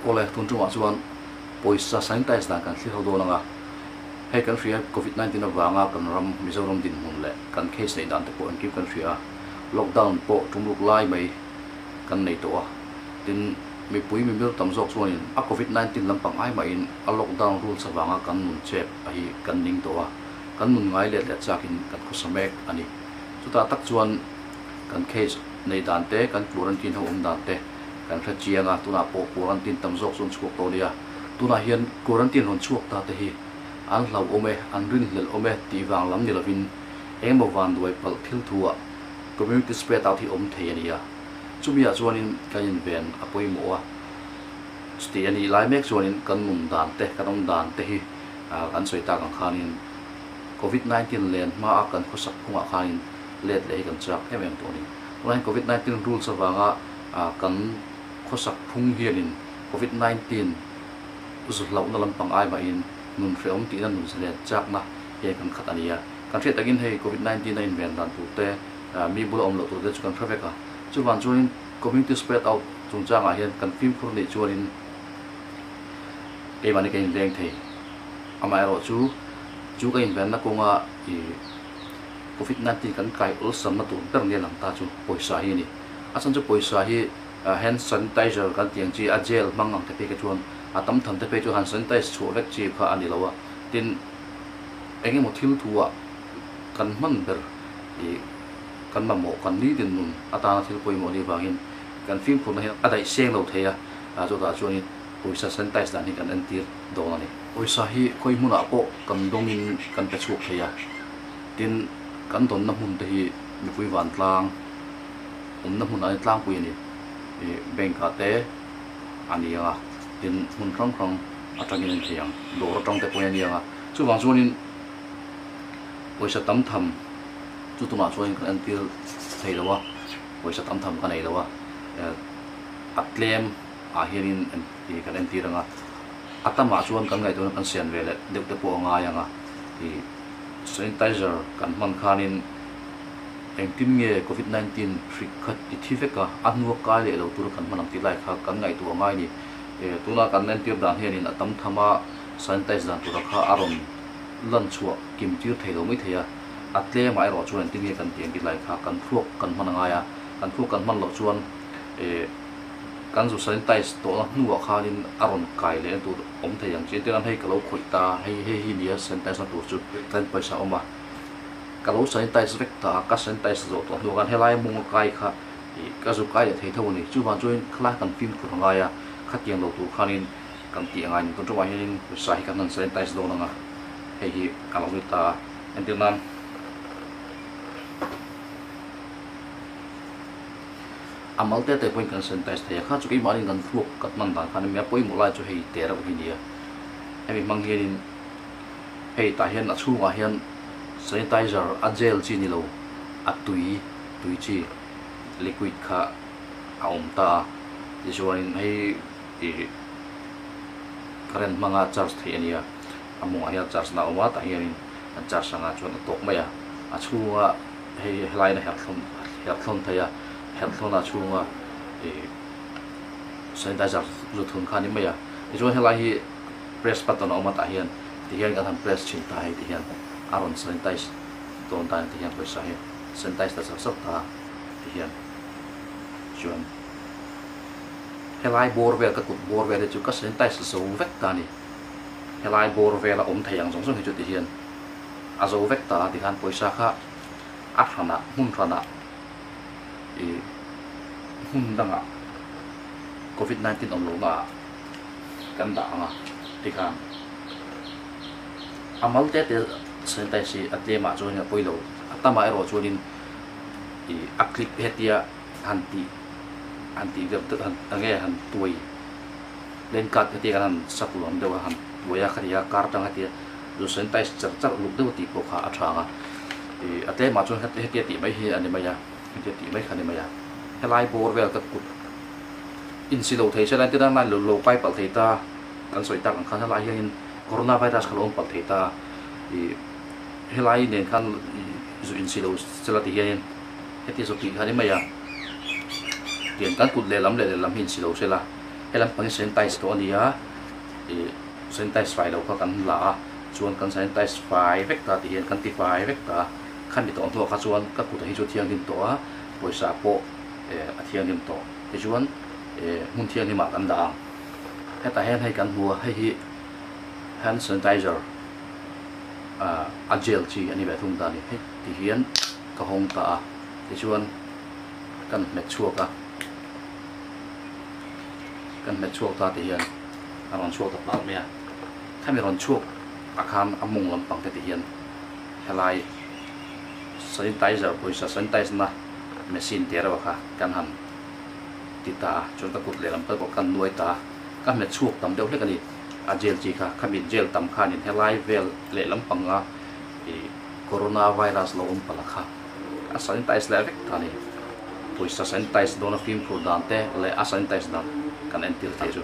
Awle, tun tumah chuan pawisa sanitize dan kan thlir ho dawn ang a. Hei kan hria Covid 19 avanga kan ram Mizoram dinhmun leh kan case neih dan te pawh engkim kan hria a. Lockdown pawh tum ruk lai mai kan nei tawh a. Tin, mipui mimir tam zawk chuanin a Covid 19 lampang ai mahin a lockdown rules avanga kan nun chep a hi kan ning tawh a. Kan nun ngai let leh chakin kan khawsa mek a ni. Chutah tak chuan kan case neih dan te, kan quarantine ho awm dan te kan hre chiang a, tunah pawh quarantine tam zawk chu an chhuak tawh nia. Tunah hian quarantine rawn chhuak ta te hi an hlauhawm e, an rinhlelh awm e tih vang lam ni lovin engemaw vanduai palh thil thuah community spread out hi awm thei a ni a. Chumiah chuanin kan inven a pawimawh a, chuti a nih lai mek chuanin kan nun dan te, kan awm dan te hi kan sawi tak ang khanin Covid 19 len hmaa kan khawsak phungah khanin let leh hi kan chak em em tawh a ni. Tunah hian Covid 19 rules avanga kan khawsak phung hianin Covid 19 zu hlauhna lampang ai mahin nun hrehawm tihna nun zalen chakna hian kan khat a ni a. Kan hriat takin hei Covid 19 a inven dan tur te, mi bula awm loh tur te chu kan hre vek a. Chuvang chuanin community spread out chungchangah hian kan fimkhur neih chuanin keimahni kan inveng thei. Amaherawhchu, chu ka invenna kawnga i Covid 19 kan kai awlsamna tur ber nia lang ta chu pawisa hi a ni. A chhan chu pawisa hi hand sanitizer kan tih ang chi a gel hmang ang te phei kha chuan a tam tham te phei chu han sanitize chhuah vek chi kha a ni lo a. Tin, eng emaw thil thu ah kan hman ber i kan mamawh kan nitin nun atana thil pawimawh a nih avangin kan fimkhurna hi a daih seng lo thei a, chutah chuanin pawisa sanitize dan hi kan entir dawn a ni. Pawisa hi khawi hmunah pawh kan dawngin kan pe chhuak thei a, tin kan dawnna hmun te hi mipui vantlang awmna hmunah hian tlangpui a ni. Ih bank ah te a ni ang a, tin hmun hrang hrang atangin a ni thei ang, dawr atang te pawhin a ni ang a, chuvang chuanin pawisa tam tham chu tunah chuanin kan entir thei lo a, pawisa tam tham ka nei lo a, a tlem ah hianin kan entir ang a. A tamah chuan kan ngaihtuahna kan siam ve leh deuh te pawh a ngai ang a, ih sanitizer kan hman khanin engtin nge covid 19 hrik kha ti thi vek a, a hnua kai leh lo tura kan hman ang tih lai kha kan ngaihtuah a ngai a ni. Ih tuna kan entir dan hianin a tam tham a sanitize dan tura kha a rawn lan chhuah kim tir thei lo mai thei a, a tlemah erawh chuan engtin nge kan tih ang tih lai kha kan thluak kan hman a ngai a, kan thluak kan hman loh chuan ih. Kan zu sanitize tawhna hnuah khanin a rawn kai leh na tur awm thei ang chi. Entirnan hei ka lo khawih ta, hei hei hi nia sanitize na tur chu kan pawisa awm a. Ka lo sanitize vek ta a, ka sanitize zawh tawh hnuah khan helai mawng a kai kha ih ka zu kai leh thei tho a ni. Chuvang chuanin khalai kan fimkhur a ngai a, khatiang lo tur khanin kan tih a ngai a ni. Tun ṭawmah hianin pawisa hi kan han sanitize dawn ang a, hei hi ka lo ri ta a. Entirnan. A mal te te pawhin kan sanitize thei a, kha chu keimahni kan thluak kan hman dan khan a pawimawh lai chu hei te reuh hi nia. Hemi hmang hianin hei tah hian a chhungah hian sanitizer a gel chi ni lo a tui tui chi liquid kha a awm ta a, tichuanin hei ih current hmanga charge theih a nia, a mawngah hian charge na a awm a tah hianin an charge anga chuan a tawk mai a, a chhunga. Hei helaiin a herhthlawn herhthlawn thei a, herhthlawn a chhunga ih sanitizer zu thun kha a ni mai a. Tichuan helai hi press button a awm a tah hian tihian kan han press thin ta hei tihian a rawn sanitize dawn ta tihian pawisa hi sanitize ta char char ta tihian chuan helai bawr vel ka kut bawr vel hi chu ka sanitize zo vek ta a ni. Helai bawr vela awm thei ang zawng zawng hi chu tihian. A zo vek ta a tikhan pawisa kha a hranah hmun hranah ih hmun dangah covid 19 awm lohna ah kan dah ang a tikhan a mal te te sanitize hi a tlem ah chuan a pawi lo a tamah erawh chuanin ih a clip hetia han tih han tih deuh deuh han enge han tuai len card hetia kan han sak luam deuh a han tuai a khatia kar atang hetia. Zu sanitize char char uluk deuh tih pawh kha a tha ang a, ih a tlemah chuan hetia tih mai hi a ni mai a, hetia tih mai kha a ni mai a. Helai bawr vel ka kut insi lo thei se la entirna nan lo kai palh thei ta kan sawi tak ang khan helai hianin corona virus kha lo awm palh thei ta ih helai nen khan zu insi lo se la ti hianin hetia zu tih kha a ni mai a. Tiang kan kut lehlam leh lehlam hi insi lo se la. He lampang hi sanitize tawh a ni a, ih sanitize fai lo kha kan la a, chuan kan sanitize fai vek ta tih hian kan ti fai vek ta a, khami tawh hnuah kha chuan ka kut ah hi chu a thianghlim tawh a, pawisa pawh eh a thianghlim tawh. Tichuan eh hmun thianghlim ah kan dah ang. Hetah hian hei kan hmu a, hei hi hand sanitizer ah a gel chi a ni ve thung ta a ni. Hei ti hian ka hawng ta a, tichuan kan hmet chhuak a. Kan hmet chhuak ta tih hian a rawn chhuak ta pal mai a, khami rawn chhuak ah khan a mawng lampang te tih hian helai sanitizer pawisa sanitize na machine te reuh kha kan han ti ta a, chuan ka kut lehlam kal pawh kan nuai ta a, ka hmet chhuak tam deuh hlek a ni, a gel chi kha khami gel tam khanin helai vel lehlam panga ih corona virus lo awm palh a kha. A sanitize leh vek ta a ni. Pawisa sanitize dawna fimkhur dan te leh a sanitize dan kan entir thei chu.